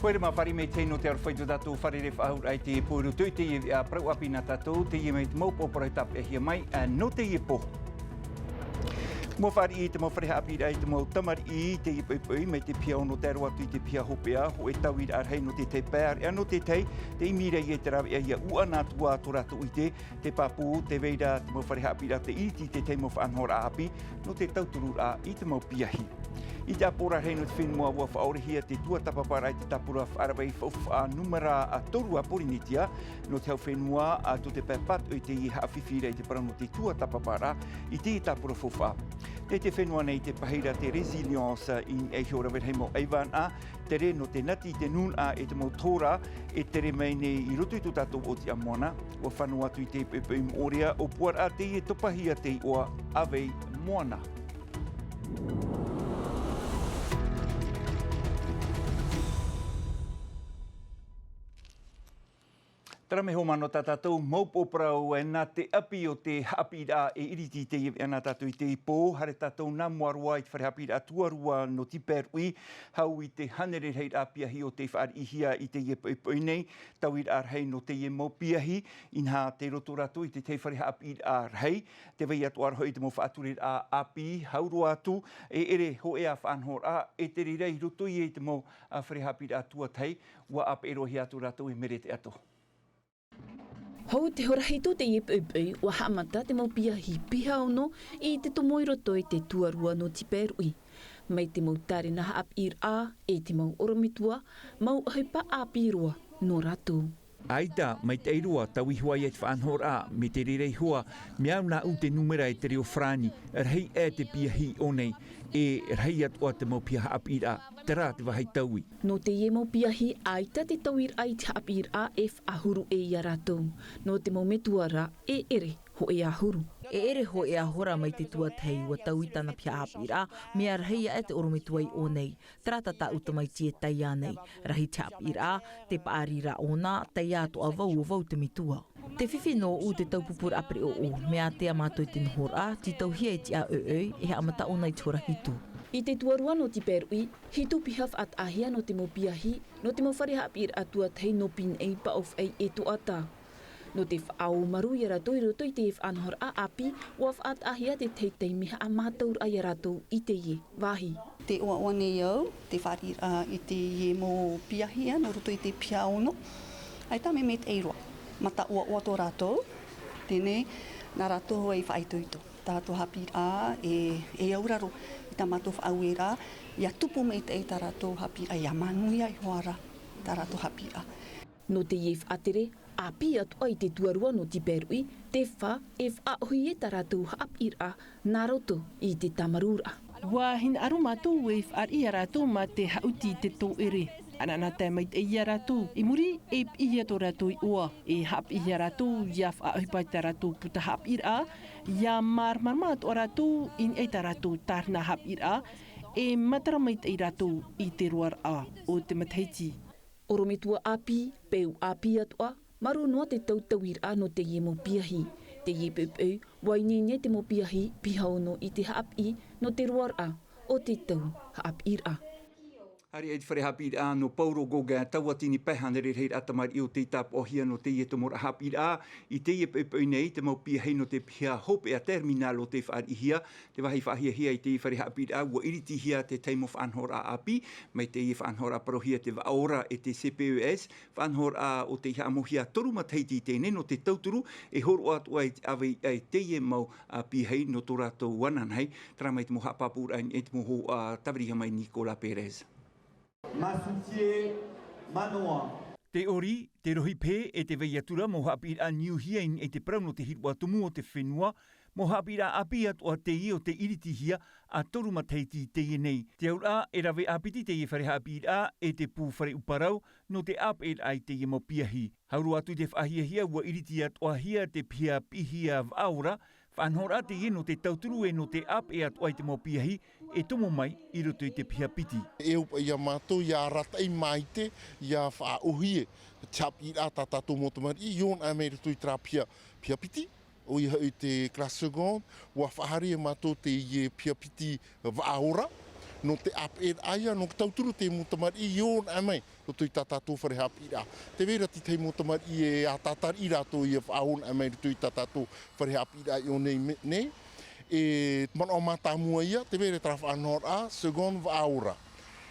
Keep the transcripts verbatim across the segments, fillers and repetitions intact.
Haere mai, fāriʻi mai te tahi nō te aroha i tō tātou fārerei faʻahou i teie pō i roto i teie veʻa parau ʻāpī nā tātou, teie mai te mau pō parau tāpeʻahia mai, ā, nō teie pō. Mau fāriʻi i te mau fare haʻapiʻiraʻa i te mau tamariʻi i teie poʻipoʻi, mai te piha ono tae roa atu i te piha hopeʻa, hōʻē tauiraʻa rahi nō te tahi pae ārea, nō te tahi, tē ʻimi ra ia i te rāveʻa ʻia ʻuaʻana atu ā tō rātou ʻite, te pāpū, tē vai ra te mau fare haʻapiʻiraʻa tē ʻiriti i te tahi mau faʻanahoraʻa ʻāpī, nō te tautururaʻa i te mau piahi. I te ʻāpoʻoraʻa rahi nō te fenua ʻua faʻaʻorehia te tuatāpaparaʻa i te tāpura faʻaravaʻi faufaʻa nūmera toru a Pōrīnetia, nō te hau fenua, ā, tō te pae pātoʻi teie haʻafifi ra i te parau nō te tuatāpaparaʻa i teie tāpura faufaʻa. Tei te fenua nei te pahī ra te Résilience, i niʻa iho rave rahi mau ʻaivānaʻa, tere nō te nati i te nūnaʻa e te mau tohorā, e tere mai nei i roto i tō tātou ʻōtiʻa moana, ʻua fano atu i te poʻipoʻi moʻorea ʻōpuaraʻa teie topahia te iʻoa Ave Moana. Terā mai hoʻi nō tā tātou mau pō parau, e, nā te ʻāpī o te haʻapiʻiraʻa e ʻiriti i teie veʻa nā tātou i teie pō, haere tātou nā mua roa i te fare haʻapiʻiraʻa tuarua nō Tiperuʻi, hau i te hānere rahiraʻa piahi o tei fāriʻihia i teie poʻipoʻi nei, tauiraʻa rahi nō teie mau piahi, inaha tei roto rātou i te tahi fare haʻapiʻiraʻa rahi, tē vai atoʻa ra hoʻi te mau faʻatureraʻa ʻāpī, hau roa atu, e ʻere hōʻē ā faʻanahoraʻa, e tere ra i roto ia i te mau, ā, fare haʻapiʻiraʻa tuatahi, ʻua ʻāpeʻe roa hia atu rātou e Merete Ato. Hou te hora hitu teie poʻipoʻi, ʻua haʻamata te mau piahi piha ono i te tomo i roto i te tuarua nō Tiperuʻi. Mai te mau tārena haʻapiʻiraʻa, e te mau ʻorometua, mau ʻohipa ʻāpī roa nō rātou. ʻAita, maitaʻi roa, tauihoa ia te faʻanahoraʻa, mai te reira iho ā, mea au nāʻu te nūmera e te reo farāni, rahi aʻe te piahi i ʻō nei, e rahi atoʻa te mau piha haʻapiʻiraʻa, terā te vāhi taui. Nō teie mau piahi, ʻaita te tauiraʻa i te haʻapiʻiraʻa e faʻahuru ʻē ia rātou. Nō te mau metua rā, e ʻere hōʻē ā huru. E ʻere hōʻē ā hora mai te tuatahi ʻua taui tāna piha haʻapiʻiraʻa, mea rahi aʻe te ʻorometua i ʻō nei. Terā tā tāʻu tamaiti e taiā nei. Rahi te haʻapiʻiraʻa, te paʻari rā ʻōna, taiā atoʻa vau ʻo vau te metua. Te fifi nōʻu te taupupuraʻa pereʻoʻo, mea ātea mātou i te nohoraʻa, tītauhia e tiʻa ʻoiʻoi, e haʻamata ʻōna i te hora hitu. I te tuarua nō Tiperuʻi, hitu piha faʻataʻahia nō te mau piahi, nō te mau fare haʻapiʻiraʻa tuatahi nō Pīneʻi, Paʻofaʻi e Toʻata. Nō te faʻaōmaru ia rātou i roto i te faʻanahoraʻa ʻāpī, ʻua faʻataʻahia te tahi taime haʻamātauraʻa ia rātou i teie vāhi. Tē ʻoaʻoa nei au, te fāriʻiraʻa i teie mau piahi, ā, nō roto i te piha ono. ʻAita mea maitaʻi roa. Mataʻoaʻoa tō rātou, teie nei, nā rātou hoʻi e faʻaitoito. Tā rātou haʻapiʻiraʻa e, e auraro i tā mātou faʻaueraʻa, ʻia tupu maitaʻi tā rātou haʻapiʻiraʻa, ʻia manuia iho ā rā tā rātou haʻapiʻiraʻa. Nō teie faʻatere, ʻāpī atoʻa i te tuarua nō Tiperuʻi, te fā e faʻaʻohie tā rātou haʻapiʻiraʻa nā roto i te tāmarūraʻa. ʻUa hinaʻaro mātou e fāriʻi ia rātou mā te haʻuti i te tōʻere. Anaʻanatae maitaʻi ia rātou, i muri e piʻihia tō rātou iʻoa, e haʻapiʻihia rātou ʻia faʻaʻohipa i tā rātou puta haʻapiʻiraʻa, ʻia māramarama atoʻa rātou i niʻa i tā rātou tārena haʻapiʻiraʻa, e matara maitaʻi rātou i te roaraʻa o te matahiti. ʻOrometua ʻāpī, peu ʻāpī atoʻa, marū noa te tautauiraʻa nō teie mau piahi. Teie poʻipoʻi, ʻua ineine te mau piahi, piha ono i te haʻapiʻi, nō te roaraʻa o te tau haʻapiʻiraʻa. Haere i te fare haʻapiʻiraʻa nō Pauro Gauguin, tauatini pae hānere rahiraʻa tamariʻi o tei tāpoʻohia nō teie tomoraʻa haʻapiʻiraʻa, i teie poʻipoʻi nei, te mau piahi nō te piha hopeʻa terminal o tei fāriʻihia, te vāhi faʻahiahia i teie fare haʻapiʻiraʻa, ʻua iritihia te tahi mau faʻanahoraʻa ʻāpī, mai teie faʻanahoraʻa parauhia te Vaʻa Ora e te C P E S, faʻanahoraʻa o tei haʻamauhia toru matahiti i teie nei nō te tauturu, e hōroʻa atoʻa i te ʻāvaʻe i teie mau, ā, piahi nō tō rātou ananahi, terā mai te mau haʻapāpūraʻa i te mau hōhoʻa tāviriʻihia mai Nicolas Pérez. Massutie Manoa. Te ʻori, te rohi pehe, e te vai atu ra mau haʻapiʻiraʻa niuhia i niʻa i te parau nō te hīroʻa tumu o te fenua, mau haʻapiʻiraʻa ʻāpī atoʻa teie o tei iritihia ā toru matahiti i teie nei. Te auraʻa, e rave ʻāpiti teie fare haʻapiʻiraʻa, e te pū fare ʻuparau, nō te ʻāpeʻeraʻa i teie mau piahi. Hau roa atu i te faʻahiahia, ʻua iriti atoʻahia te piha piʻihia Vaʻa Ora, faʻanahoraʻa teie nō te tauturu e nō te ʻāpeʻe atoʻa i te mau piahi e tomo mai i roto i te piha piti. E au paʻi ia mātou ʻia arataʻi maite, ʻia faʻaʻohie te haʻapiʻiraʻa tā tātou mau tamariʻi, ʻia ʻōnaʻa mai i roto i terā piha, piha piti, ʻoia hoʻi te classe seconde, ʻua faʻahaere ia mātou teie piha piti Vaʻa Ora, Nō te ʻāpeʻeraʻa ia, nō te tauturu te mau tamariʻi i ō naʻe mai roto i tā tātou fare haʻapiʻiraʻa. Tē vai ra te tahi mau tamariʻi e ʻātātāriʻi rātou ia faʻaō naʻe mai roto i tā tātou fare haʻapiʻiraʻa i ō nei me-, nei. E manaʻo mātāmua ia, tē vai ra terā faʻanahoraʻa, Seconde Vaʻaora.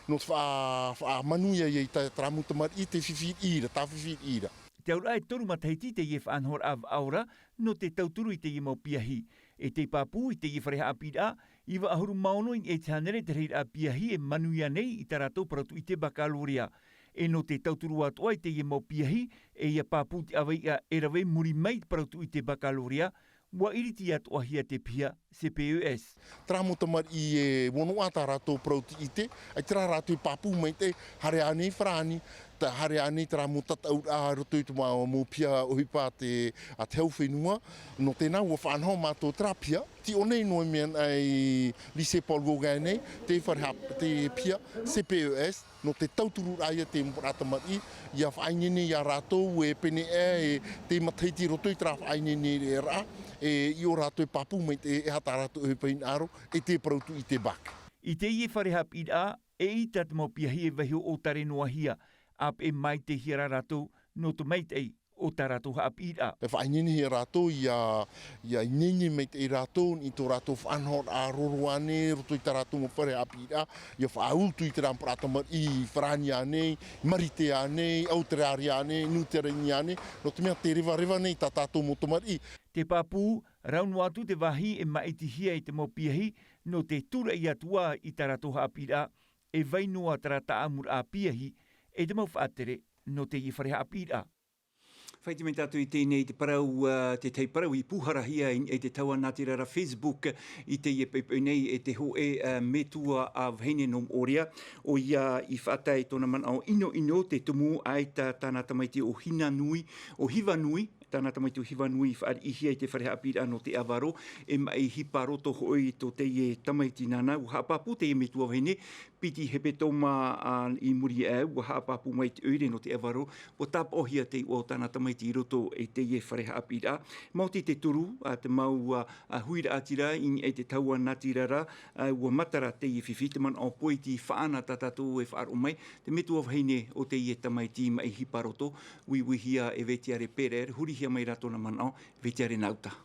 Nō te faʻa-, faʻamanuia ia i tā, terā mau tamariʻi te fifi riʻi ra, tā fifi riʻi ra. Te auraʻa e toru matahiti teie faʻanahoraʻa Vaʻaora, nō te tauturu i teie mau piahi. E tei pāpū i teie fare haʻapiʻiraʻa, iva ʻahuru mā ono i niʻa i te hānere te rahiraʻa piahi e manuia nei i tā rātou parau tūʻite bakalōria. E nō te tauturu atoʻa i teie mau piahi, e ia pāpū te ʻāvaʻe e rave i muri mai i te parau tūʻite bakalōria, ʻua ʻiriti atoʻahia te piha C P E S. Terā mau tamariʻi e ono ā tā rātou parau tūʻite, ʻaita rā rātou e pāpū maitaʻi, haere ānei farāni, tā haere ānei terā mau tataʻuraʻa i roto i te mau, mau piha ʻohipa a te, a te hau fenua. Nō tēnā, ʻua faʻanaho mātou terā piha, tei ʻō nei noa i mea nei i Lycée Paul Gauguin nei, te fare hap-, te piha C P E S, nō te tautururaʻa ia te mau tamariʻi, ia faʻaineine ia rātou e pēneiaʻe, e te matahiti i roto i terā faʻaineineraʻa, e i ō rātou e pāpū mai te, e aha tā rātou ʻohipa hinaʻaro, e te parau tūʻite bac. I teie fare haʻapiʻiraʻa, eʻita te mau piahi e vaiiho ʻōtare noa hia, ʻāpeʻe maitaʻihia rā rātou, nō te maitaʻi o tā rātou haʻapiʻiraʻa. E faʻaineinehia rātou ia, ia ineine maitaʻi rātou, i tō rātou faʻanahoraʻa roro ānei, roto i tā rātou mau fare haʻapiʻiraʻa, ia faʻaʻutu i terā mau tamariʻi i farāni ānei, i marite ānei, i ʻauteraria ānei, i niuteraria ānei, nō te mea tē revareva nei tā tātou mau tamariʻi. Te pāpū, rau noa atu te vāhi e māʻitihia i te mau piahi, nō te tūraʻi atu ā i tā rātou haʻapiʻiraʻa, e vai noa terā tāʻamuraʻa piahi, e te mau faʻatere, nō teie fare haʻapiʻiraʻa. Faʻaʻite mai tātou i teie nei te parau, ā, te tahi parau i pūharahia i, i te tahua nātirara Facebook i teie poʻipoʻi nei e te hōʻē, ā, metua, ā, vahine nō Moʻorea, ʻoia i faʻatae i tōna manaʻo ʻinoʻino te tumu, ʻaita tāna tamaiti ʻo Hinanui, ʻo Hivanui, tāna tamaiti ʻo Hivanui i fāriʻihia i te fare haʻapiʻiraʻa nō te ʻāvaro, e maʻi hipa roto hoʻi tō teie tamaiti nāna, ʻua haʻapāpū teie metua vahine, piti hepetoma, ā, i muri iho, ʻua haʻapāpū mai te ʻoire nō te ʻāvaro, ʻua tāpaʻohia te iʻoa o tāna tamaiti i roto i teie fare haʻapiʻiraʻa. Maoti te turu, ā, te mau, ā, ā, huiraʻatira i niʻa i te tahua nātirara, ā, ʻua matara teie fifi, te manaʻo poiti faʻana tā tātou e faʻaroʻo mai, te metua vahine o teie tamaiti maʻi hipa roto, uiuihia e Vetiare Pereira, hurihia mai rā tōna manaʻo, Vetiare Nauta.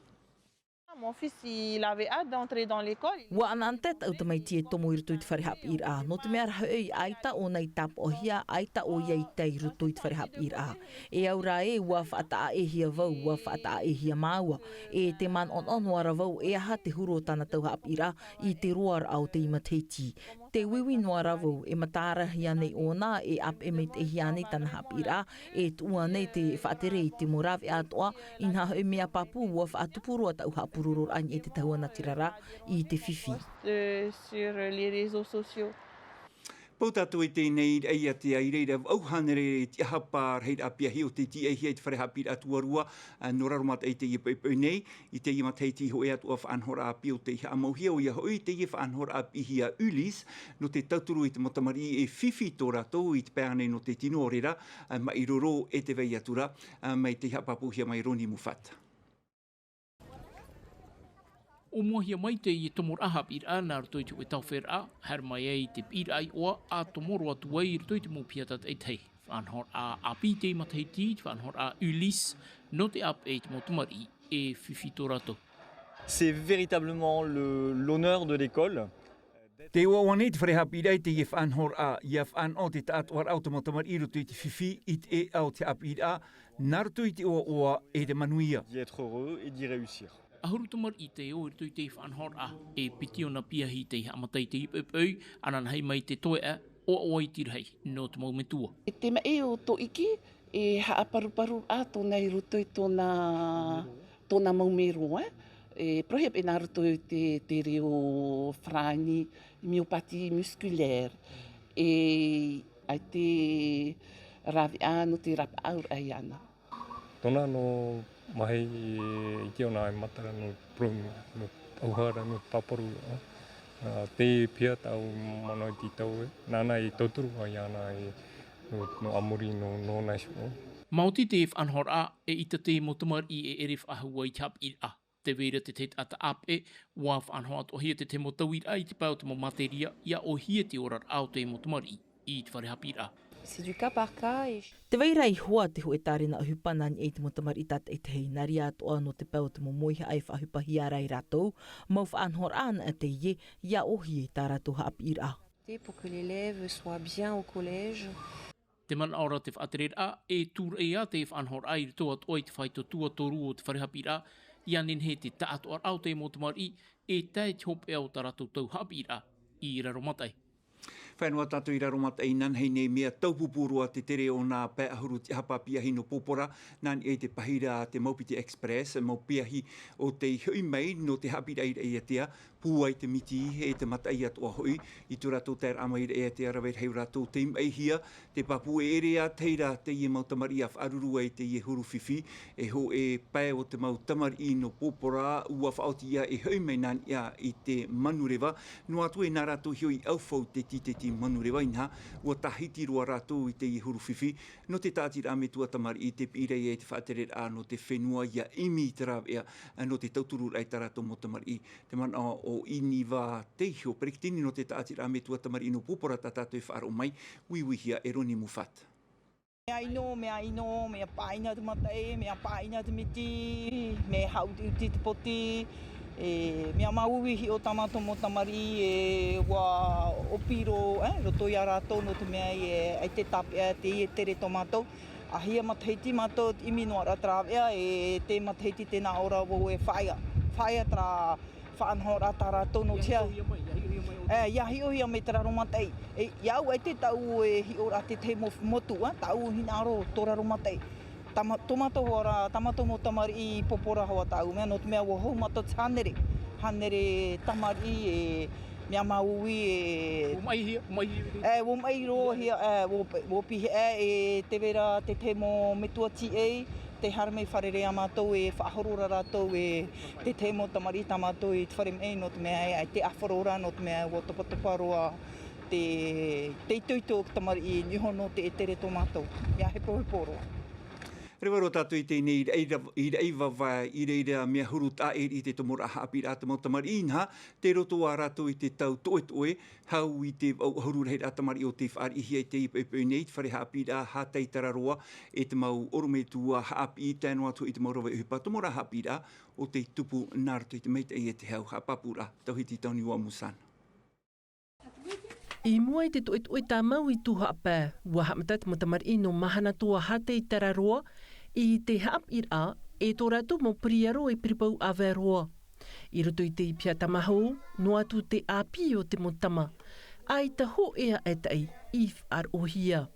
Mon fils, il avait hâte d'entrer dans l'école. ʻUa ʻanaʻanatae taʻu tamaiti e tomo i roto i te fare haʻapiʻiraʻa, nō te mea rā hoʻi ʻaita ʻōna i tāpaʻohia, ʻaita ʻoia i tae i roto i te fare haʻapiʻiraʻa. E au rā ē, ʻua faʻataʻaʻēhia vau, ʻua faʻataʻaʻēhia māua, e tē manaʻonaʻo noa ra vau e aha te huru o tāna tau haʻapiʻiraʻa i te roaraʻa o teie matahiti. Tē uiui noa ra vau, e mataʻahia nei ʻōna, e ʻāpeʻe maitaʻihia nei tāna haʻapiʻiraʻa, e tuʻu ānei te faʻatere i te mau rāveʻa atoʻa, inaha hoʻi mea pāpū ʻua faʻatupu roa taʻu haʻapurororaʻa i te tahua nātirara i te fifi. Euh, sur les réseaux sociaux. Pau tātou i teie nei, i te aira i te ʻauhānere i te ʻahapa rahiraʻa piahi o tei tiʻaihia i te fare haʻapiʻiraʻa tuarua, ā, nō Raromataʻi i teie poʻipoʻi nei, i teie matahiti hōʻē atu ā faʻanahoraʻa ʻāpī o tei haʻamauhia, ʻoia hoʻi teie faʻanahoraʻa ʻāpīhia Ulysse, nō te tauturu i te mau tamariʻi e fifi tō rātou i te pae ānei nō te tino ʻaore rā, ā, maʻi roro e tē vai atu ra, ā, mai tei haʻapāpūhia mai Roni Mufat. ʻUa mōhia mai teie tomoraʻa haʻapiʻiraʻa nā roto i te hōʻē taufeʻaraʻa, haere mai ai i te piʻiraʻa iʻoa, ʻa tomo roa atu ai i roto i te mau piha tātaʻitahi. Faʻanahoraʻa ʻāpī i teie matahiti, te faʻanahoraʻa Ulysse, nō te ʻāpeʻe i te mau tamariʻi e fifi tō rātou. C'est véritablement le, l'honneur de l'école. Tē ʻoaʻoa nei te fare haʻapiʻiraʻa i teie faʻanahoraʻa, ʻia faʻanaho te taʻatoʻaraʻa o te mau tamariʻi i roto i te fifi, i te ʻēʻa o te haʻapiʻiraʻa, nā roto i te ʻoaʻoa e te manuia. D'y être heureux et d'y réussir. ʻAhuru tamariʻi tei ō i roto i teie faʻanahoraʻa, e piti ʻōna piahi tei haʻamata i teie poʻipoʻi, ananahi mai te toeʻa, ʻoaʻoa i te rahi, nō te mau metua. E te maʻi o tō ʻiki, e haʻaparuparu ā tōna i roto i tōna, tōna mau mero, ē. E parauhia paʻi nā roto i te, te reo farāni, myopathie musculaire. E ai te rāveʻa nō te rapaʻauraʻa iāna. Tōna nō mahi i te ʻōna e matara nō prum, nō ʻauhara, nō pāparu, ā, te piha tāʻu manaʻo i te tau ē, nāna i tauturu ai iāna i, nō, nō ʻāmuri, nō, nō nā iho. Maoti te faʻanahoraʻa, eʻita te mau tamariʻi e ʻere faʻahou ai i te haʻapiʻiraʻa. Te vai ra te tahi taʻata ʻāpeʻe, ʻua faʻanaho atoʻahia te tahi mau tauiraʻa i te pae o te mau materia, ʻia ʻōhie te oraraʻa o te mau tamariʻi i te fare haʻapiʻiraʻa. C'est du cas par cas et Te vai ra ihoā te hōʻē tārena ʻohipa nā niʻa i te mau tamariʻi tātaʻitahi, nā reira atoʻa nō te pae o te mau mōihaʻa e faʻaʻohipahia ra e rātou, mau faʻanahoraʻa anaʻe teie, ʻia ʻōhie tā rātou haʻapiʻiraʻa. Pour que l'élève soit bien au collège. Te manaʻo ra te faʻatereraʻa, e tūraʻi ā te faʻanahoraʻa i roto atoʻa i te faito tuatoru o te fare haʻapiʻiraʻa, ʻia nehenehe te taʻatoʻaraʻa o te mau tamariʻi, e tae i te hopeʻa o tā rātou tau haʻapiʻiraʻa i Raromataʻi. Fenua tātou i Raromataʻi, inanahi nei mea taupupū roa te tere o nā pae ʻahuru tiʻahapa piahi nō Pōpōra, nā niʻa i te pahi ra te Maupiti Express, mau piahi o tei hoʻi mai nō te haʻapiʻiraʻa i Raʻiātea, pūai te miti e te mataʻi atoʻa hoʻi, i tō rātou taeraʻa mai i Raʻiātea rave rahi rātou tei maʻihia, te pāpū e ʻere ā tahi ra teie mau tamariʻi ʻa faʻaruru ai teie huru fifi, e hōʻē pae o te mau tamariʻi nō Pōpōra, ʻua faʻaoti ia e hoʻi mai nā niʻa i te manureva, noa atu e nā rātou hiʻo i ʻaufau te tīteti manureva, inaha, ʻua tāhiti roa rātou i teie huru fifi, nō te tāʻatiraʻa metua tamariʻi te piʻiraʻa i te faʻatereraʻa nō te fenua ʻia ʻimi i te rāveʻa, nō te tautururaʻa i tā rātou mau tamariʻi. Te manaʻo o Iniva Teiho, peretiteni nō te tāʻatiraʻa metua tamariʻi nō Pōpōra tā tātou e faʻaroʻo mai, uiuihia e Roni Mufat. Mea ʻino, mea ʻino, mea pāʻina te mataʻi, mea pāʻina te miti, mea haʻutiʻuti te poti, e, mea māuiui hiʻo tā mātou mau tamariʻi, e, ʻua ʻōpiro, e, roto ia rātou nō te mea e, e te tāpeʻa, teie tere tō mātou. ʻAhia matahiti mātou te ʻimi noa ra te rāveʻa, e te matahiti tē nā ʻō ra vau e faʻaea. Faʻaea terā faʻanahoraʻa tā rātou nō te hea. E, ʻia hiʻohia mai te Raromataʻi. E, ʻia au ʻaita tāʻu e hiʻo ra te tahi mo-, motu, ā, tāʻu hinaʻaro tō Raromataʻi. Tā mā-, tō mātou hoʻi ra, tā mātou mau tamariʻi i Pōpōra hoʻi tāʻu mea, nō te mea ʻua hou mātou te hānere. Hānere tamariʻi e mea māuiui e. ʻUa maʻihia, ʻua maʻihia. E, ʻua maʻi roa hia, e, ʻua, ʻua pihaʻi e te vai ra te tahi mau metua tīaʻi, tē haere mai fārerei ia mātou e faʻahoro ra rātou e te tahi mau tamariʻi tā mātou i te fare maʻi nō te mea e, e te ʻāfaro ra nō te mea ʻua topatopa roa te, te itoito o te tamariʻi, niʻa iho nō te ʻētere tō mātou. ʻIa hepohepo roa. Reva roa tātou i teie nei i Raʻi-, i Raʻivavae, i reira mea huru taʻa ʻē i te tomoraʻa haʻapiʻiraʻa te mau tamariʻi inaha, tei roto ā rātou i te tau toʻetoʻe, hau i te vaʻu ʻahuru rahiraʻa tamariʻi o tei fāriʻihia i teie poʻipoʻi nei, te fare haʻapiʻiraʻa Haʻatai Tararoa, e te mau ʻorometua haʻapiʻi tae noa atu i te mau rave ʻohipa tomoraʻa haʻapiʻiraʻa o tei tupu nā roto i te maitaʻi e te hau. Haʻapāpūraʻa, Tauhiti Tauniua Musana. I mua i te toʻetoʻe tāmau i Tūhaʻapae, ʻua haʻamata te mau tamariʻi nō Mahanatoa Haʻatai Tararoa i te haʻapiʻiraʻa, e tō rātou mau piriaro e Piripau ʻĀvaeroa. I roto i te piha tamahou, noa atu te ʻāpī o te mau tama, ʻaita hōʻē aʻetaʻi i faʻaroʻohia.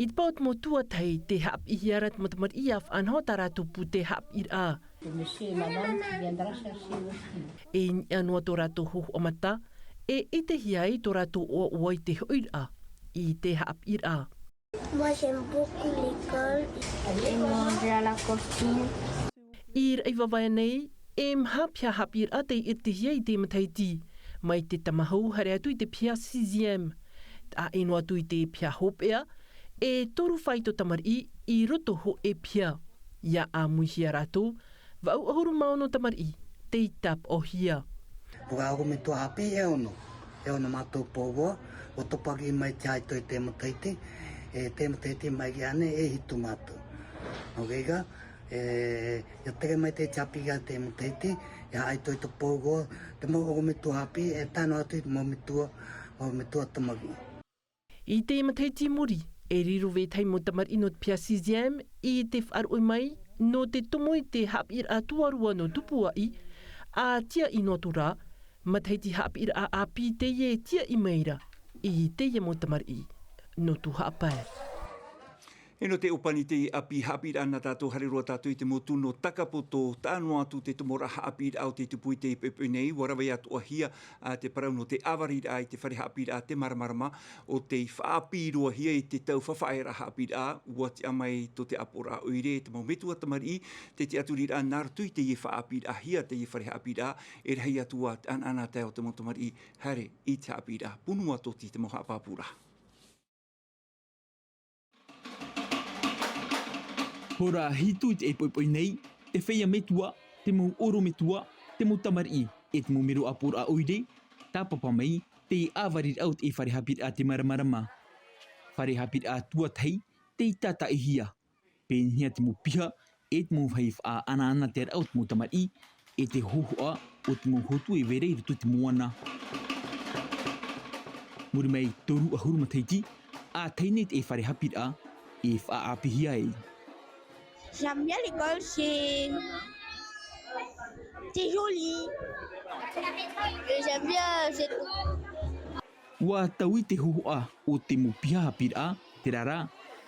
I te pae o te mau tuatahi, tē haʻapiʻihia ra te mau tamariʻi ʻia faʻanaho tā rātou pūtē haʻapiʻiraʻa. Le monsieur et madame qui viendra chercher aussi. E i niʻa noa tō rātou hōhoʻa mata, e ʻitehia ai tō rātou ʻoaʻoa i te hoʻiraʻa i te haʻapiʻiraʻa. Moi, j'aime beaucoup l'école. Et manger à la cantine. I Raʻivavae nei, e maha piha haʻapiʻiraʻa tei ʻitehia i te matahiti, mai te tamahou haere atu i te piha sixième. Taʻa ʻē noa atu i te piha hopeʻa, e toru faito tamariʻi i roto hōʻē piha. ʻIa ʻāmuihia rātou, vaʻu ʻahuru mā ono tamariʻi tei tāpaʻohia. ʻUa ʻorometua haʻapiʻi e ono, e ono mātou pōgoa, ʻua topa ʻē mai te haʻaitoito i te matahiti, e te matahiti mai ʻānei e hitu mātou. Nō reira, e, ʻia tere mai te haʻapiʻiraʻa i te matahiti, ʻia haʻaitoito pōgoa, te mau ʻorometua haʻapiʻi, e tae noa atu i te mau metua, mau metua tamariʻi. I te matahiti i muri, e riro vetahi mau tamariʻi nō te piha sixième i te faʻaroʻo mai, nō te tomo i te haʻapiʻiraʻa tuarua nō Tupuaʻi, ʻa tiaʻi noa atu rā, matahiti haʻapiʻiraʻa ʻāpī teie e tiaʻi mai ra i teie mau tamariʻi nō Tūhaʻapae. E nō te ʻōpani teie ʻāpī haʻapiʻiraʻa nā tātou, haere roa tātou i te motu nō Takapoto, taʻa noa atu te tomoraʻa haʻapiʻiraʻa o tei tupu i teie poʻipoʻi nei, ʻua rave atoʻahia, ā, te parau nō te ʻāvariraʻa i te fare haʻapiʻiraʻa Te Māramarama, ʻo tei faʻaʻāpī roa hia i te tau faʻaʻeraʻa haʻapiʻiraʻa, ʻua tiʻa mai tō te ʻāpoʻoraʻa ʻoire, te mau metua tamariʻi, te tiʻaturiraʻa nā roto i teie faʻaʻāpīraʻahia teie fare haʻapiʻiraʻa, e rahi atu ā te ʻanaʻanatae o te mau tamariʻi, haere i te haʻapiʻiraʻa. Punu ā Toti te mau haʻapāpūraʻa. Hora hitu i teie poʻipoʻi nei, te feiā metua, te mau ʻorometua, te mau tamariʻi, e te mau mero ʻāpoʻoraʻa ʻoire, tāpapa mai te ʻāvariraʻa o te fare haʻapiʻiraʻa te māramarama. Fare haʻapiʻiraʻa tuatahi, tei tātaʻihia. Pēneiaʻe te mau piha, e te mau faʻaʻanaʻanataeraʻa o te mau tamariʻi, e te hōhoʻa o te mau hotu e vai ra i roto i te moana. Muri mai toru ʻahuru matahiti, ʻa tae nei te fare haʻapiʻiraʻa, e faʻaʻāpīhia ai. J'aime bien l'école, c'est, c'est joli. Et j'aime bien, c'est tout. ʻUa taui te hōhoʻa o te mau piha haʻapiʻiraʻa, terā rā,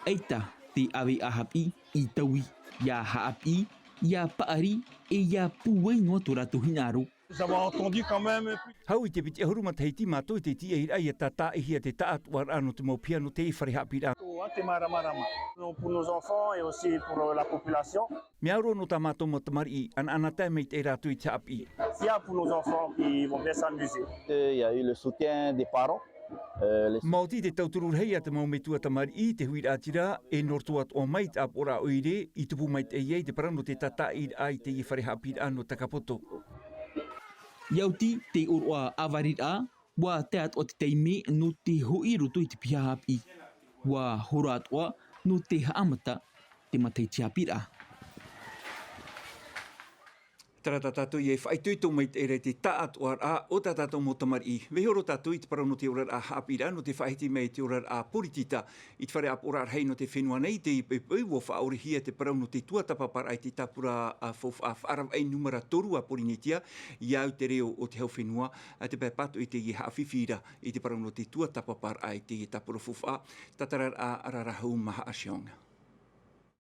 ʻaita te ʻāvaʻe ʻāhāpiʻi i taui, ʻia haʻapiʻi, ʻia paʻari, e ʻia pūai noa tō rātou hinaʻaro. Nous avons entendu quand même plus. Hau i te piti ʻahuru matahiti mātou i te tīaʻiraʻa ʻia tātaʻihia te taʻatoʻaraʻa nō te mau piha nō te fare haʻapiʻiraʻa. Te māramarama. Pour nos enfants et aussi pour, euh, la population. Mea au roa nō tā mātou mau tamariʻi, ʻanaʻanatae maitaʻi rātou i te haʻapiʻi. Fier pour nos enfants qui vont bien s'amuser. Euh, il y a eu le soutien des parents. Euh, les Maoti te tauturu rahi a te mau metua tamariʻi, te huiraʻatira, e nō roto atoʻa mai te ʻāpoʻoraʻa ʻoire, i tupu maitaʻi ai te parau nō te tātaʻiraʻa i te fare haʻapiʻiraʻa nō Takapoto. ʻIa oti te ʻōroʻa ʻāvariraʻa, ʻua tae atoʻa te taime nō te hoʻi i roto i te piha haʻapiʻi. ʻUa hora atoʻa nō te haʻamata te matahiti haʻapiʻiraʻa. Terā tā tātou e faʻaitoito maitaʻi ra i te taʻatoʻaraʻa o tā tātou mau tamariʻi. Vaiiho roa tātou i te parau nō te oraraʻa haʻapiʻiraʻa, nō te faʻahiti mai i te oraraʻa poritita i te fare ʻāpoʻoraʻa rahi nō te fenua nei, i teie poʻipoʻi, ʻua faʻaʻorehia te parau nō te tuatāpaparaʻa i te tāpura, ā, faufaʻa faʻaravaʻi nūmera toru a Porinetia, ʻia au i te reo o te hau fenua, ā, te pae pātoʻi i teie haʻafifi ra i te parau nō te tuatāpaparaʻa i teie tāpura faufaʻa, tātararaʻa a Rarahou Mahaʻa Cheong.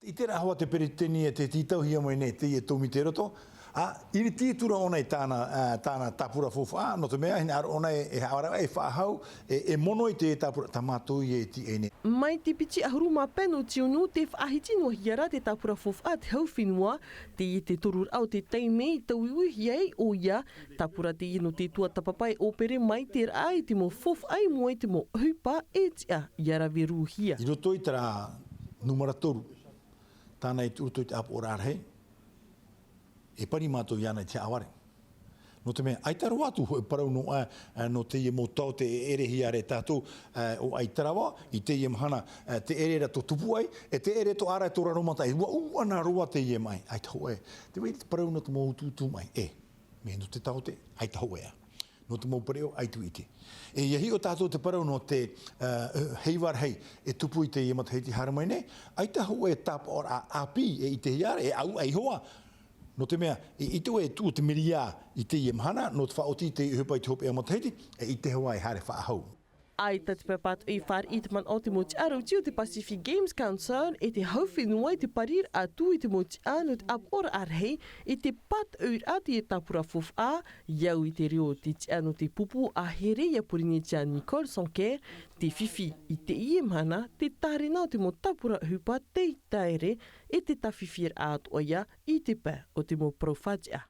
I terā hoʻi te peretiteni e te tītauhia mai nei teie tōmite i roto, ā, i te tītau ʻōna i tāna, ā, tāna tāpura faufaʻa, nō te mea, hinaʻaro ʻōna e, e haʻapaʻo, e faʻahou, e, e mono i te tāpura, tā mātou ia e tīaʻi nei. Mai te piti ʻahuru mā pae nō Tiunu, tē faʻahiti noa hia ra te tāpura faufaʻa te hau fenua, teie te toru raʻa o te taime i tauiuihia ai ʻoia, tāpura teie nō te tuatāpapa e ʻōpere mai te raʻa i te mau faufaʻa i mua i te mau ʻohipa e tiʻa ʻia rave rūhia. I roto i terā nūmera toru, tāna i tuʻu i roto i te ʻāpoʻoraʻa rahi, e pari mātou iāna i te haʻavare. Nō te mea, ʻaita roa atu hōʻē parau noa, ā, nō teie mau taote e ʻerehia ra e tātou, ā, ʻo ʻAitarawa, i teie mahana, ā, tē ʻere ra tō tupu ai, e tē ʻere tō ʻārai tō raro mataʻi, ʻua ʻuʻana roa teie maʻi, ʻaita hōʻē. Tē vai ra te parau nō te mau utuutu maʻi, ē, mea nō te taote, ʻaita hōʻē ā. Nō te mau pereʻoʻo, ʻaita i ʻite. E ʻia hiʻo tātou te parau nō te, ā, heiva rahi e tupu i teie matahiti haere mai nei, ʻaita hōʻē tāpaʻoraʻa ʻāpī e ʻitehia ra, e ʻau, ʻeiaha. Nō te mea, i, i te, e tuʻu te meria i teie mahana, nō te faʻaoti i te ʻohipa i te hopeʻa matahiti, e ʻitehia e haere faʻahou. ʻAita te pae pātoʻi e fāriʻi i te manaʻo o te mau tiʻaraʻa o te Pacific Games Council, e te hau fenua i te pariraʻa atu i te mau tiʻa nō te ʻāpoʻoraʻa rahi, i te pātoʻiraʻa i te tāpura faufaʻa, ʻia au i te reo o te tiʻa nō te pupu ʻāhere ia Porinetia Nicole Sanquer, tē fifi i teie mahana te tārena o te mau tāpura ʻohipa tei taere, e te tāfifiraʻa atoʻa ia i te pae o te mau parau fātiʻa.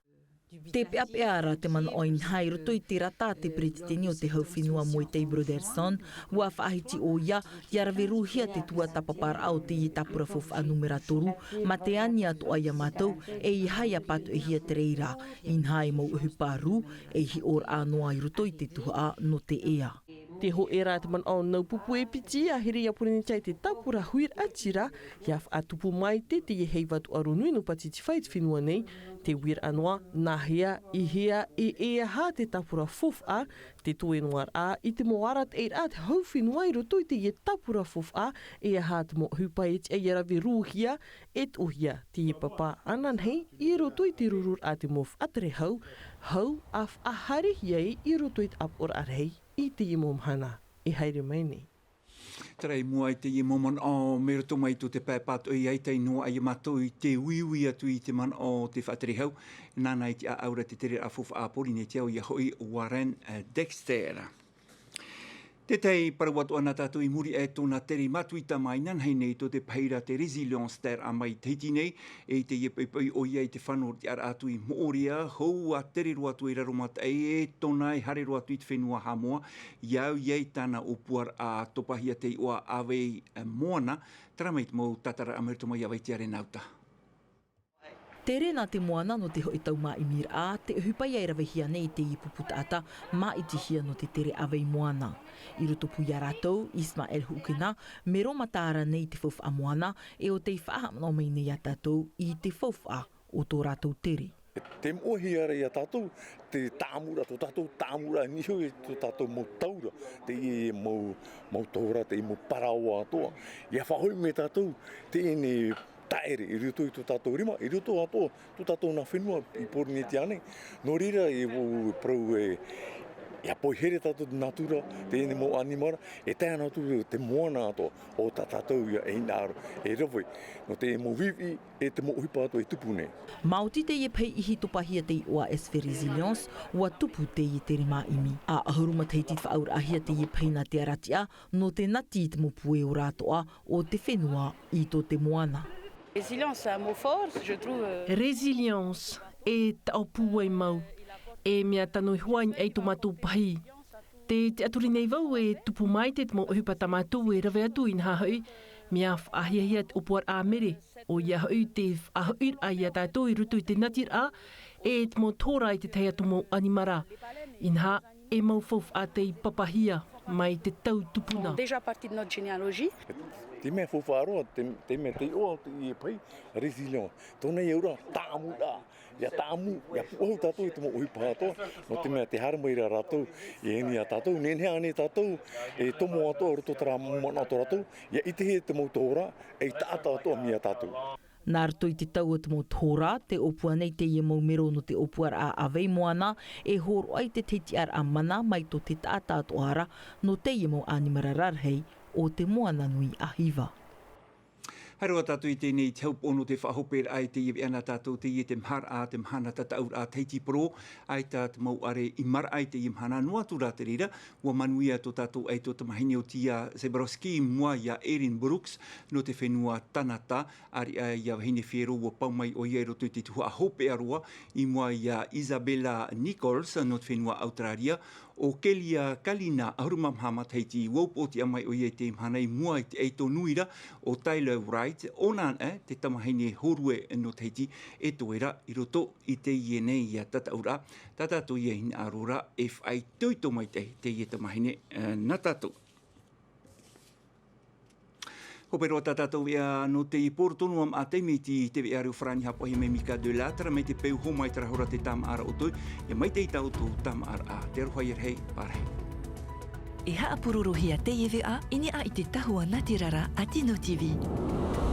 Tē peʻapeʻa ra te manaʻo inaha i roto i te rata a te peretiteni o te hau fenua Moetai Brotherson, ʻua faʻahiti ʻoia, ʻia rave rūhia te tuatāpaparaʻa o teie tāpura faufaʻa nūmera toru, mā te ani atoʻa ia mātou, ʻeiaha ʻia pātoʻihia te reira, inaha e mau ʻohipa rū, e hiʻoraʻa noa i roto i te tuhaʻa nō te ea. Tē hōʻē ra te manaʻo nau pupu e piti ʻāhere ia Porinetia i te tāpura huiraʻatira, ʻia faʻatupu maitaʻi teie heiva tūʻaro nui nō Pātitifā i te fenua nei, tē uiraʻa noa, nāhea, e hea, e ʻeiaha te tāpura faufaʻa, tē toe noa ra, i te mau arataʻiraʻa te hau fenua i roto i teie tāpura faufaʻa, ʻeiaha te mau ʻohipa e tiʻa ʻia rave rūhia, e tuʻuhia, teie papa ananahi, i roto i te rururaʻa te mau faʻatere hau, hau, ʻa faʻahaerehia ai i roto i te ʻāpoʻoraʻa rahi, i teie mau mahana, e haere mai nei. Terā i mua i teie mau manaʻo, mai roto mai tō te pae pātoʻi ʻaita i noaʻa ia mātou i te uiui atu i te manaʻo o te faʻatere hau, nāna i te ʻāʻau ra te tereraʻa faufaʻa a Porinetia ʻoia hoʻi Warren, eh, Dexter. Tētahi parau atoʻa nā tātou i muri aʻe tōna tere matuita mai inanahi nei tō te pahi ra te Résilience Terre mai Tahiti nei, e i teie poʻipoʻi ʻoia i te fano o te ʻaraʻa atu i Moʻorea, hou ʻa tere roa atu i Raromataʻi, e tōna e haere roa atu i te fenua Haʻamoa, ʻia au i ai tāna ʻōpuaraʻa topahia te iʻoa ʻāvaʻe, eh, moana, terā mai te mau tātararaʻa mai roto mai iā Vaitiare Nauta. Tere nā te moana nō te hoʻi tau māʻimiraʻa te ʻohipa ia e ravehia nei i teie pupu taʻata māʻitihia nō te tere ʻāvei moana. I roto pū iā rātou, Ismael Huʻukena, mero mataara nei i te faufaʻa moana, e ʻo tei faʻahaʻamanaʻo mai nei iā tātou i te faufaʻa o tō rātou tere. Te moʻehia ra iā tātou te tāmura, tō tātou tāmura, niho i tō tātou mau taura, teie mau, mau taura, teie mau parau atoʻa. Ia faʻahoʻi mai tātou teie nei taʻere i roto i tō tātou rima, i roto atoʻa tō tātou nā fenua i Pōrīnetia nei. Nō reira, e vau parau e, ia poihere tātou te natura, teie nei mau ʻanimara, e tae ana atu te moana atoʻa, ʻo tā tātou ia e hinaʻaro, e rave nō te mau viʻiviʻi, e te mau ʻohipa atoʻa e tupu nei. Maoti teie pahi ʻihi topahia te iʻoa S V Résilience, ʻua tupu teie tere māʻimi. ʻAhuru matahiti faʻaauraʻahia teie pahi nā te aratiʻa, nō te nati i te mau pueora atoʻa o te fenua i tō te moana. Résilience, c'est un mot fort, je trouve, euh. Résilience, e taʻo pūai mau. E mea tano iho ā i niʻa i tō mātou pahi. Te, te tiʻaturi nei vau e tupu maite te mau ʻohipa tā mātou e rave atu, inaha hoʻi, mea faʻahiahia te ʻōpuaraʻa a Mere, ʻoia hoʻi te faʻahoʻiraʻa iā tātou i roto i te natiraʻa, e te mau tohorā i te tahi atu mau ʻanimara. Inaha, e mau faufaʻa tei papahia mai te tau tupuna. Déjà partie de notre généalogie. Te mea faufaʻa roa, te, te mea te iʻoa o teie pahi, résilience. Tōna ia auraʻa, tāmura. Ia tāmau, ia pūʻohu tātou i te mau ʻohipa atoʻa, nō te mea tē haere mai ra rātou i ʻō nei iā tātou, nehenehe ānei tātou e tomo atoʻa i roto i terā manaʻo tō rātou, ia ʻitehia te mau tohorā, ei taʻata atoʻa mai iā tātou. Nā roto i te tau o te mau tohorā, tē ʻōpua nei teie mau mero nō te ʻōpuaraʻa ʻāvei moana, e hōroʻa i te tiʻaraʻa mana mai tō te taʻata atoʻa ra, nō teie mau ʻanimara rarahi o te moana nui ʻāhiva. Haere roa tātou i teie nei i te hau poʻo nō te faʻahoperaʻa i teie veʻa nā tātou, teie te maharaʻa, te mahana tataʻuraʻa Tahiti Pro, ʻaita te mau ʻare i maraʻa i teie mahana, noa atu rā te reira, ʻua manuia tō tātou ʻaito tamahine ʻo Tia Zebrowski i mua iā Erin Brooks nō te fenua Tanata, ʻāreʻa iā Vahine Fiero ʻua pau mai ʻoia i roto i te tuhaʻa hopeʻa roa i mua iā Isabella Nichols nō te fenua Auteraria, ʻo Kelia Kalina, ʻahuru mā maha matahiti, ʻua upoʻotiʻa mai ʻoia i teie mahana i mua i te ʻaito nui ra ʻo Tyler Wright, ʻōna anaʻe te tamahine hōrue nō Tahiti e toe ra i roto i teie nei ia tataʻuraʻa. Tā tātou ia hinaʻaro ra e faʻaitoito maitaʻi teie tamahine, eh, nā tātou. Hope roa tā tātou veʻa nō teie pō, tonu ā maʻa taime i te veʻa reo farāni haʻapaʻohia mai e Mika de Lattre, mai te peu hōmai terā hora te tāmāʻaraʻa ʻoutou, ʻia maitaʻi tā ʻoutou tāmāʻaraʻa, te aroha ia rahi, pārahi. E haʻapurorohia teie veʻa i niʻa i te tahua nā te rara a Tino T V.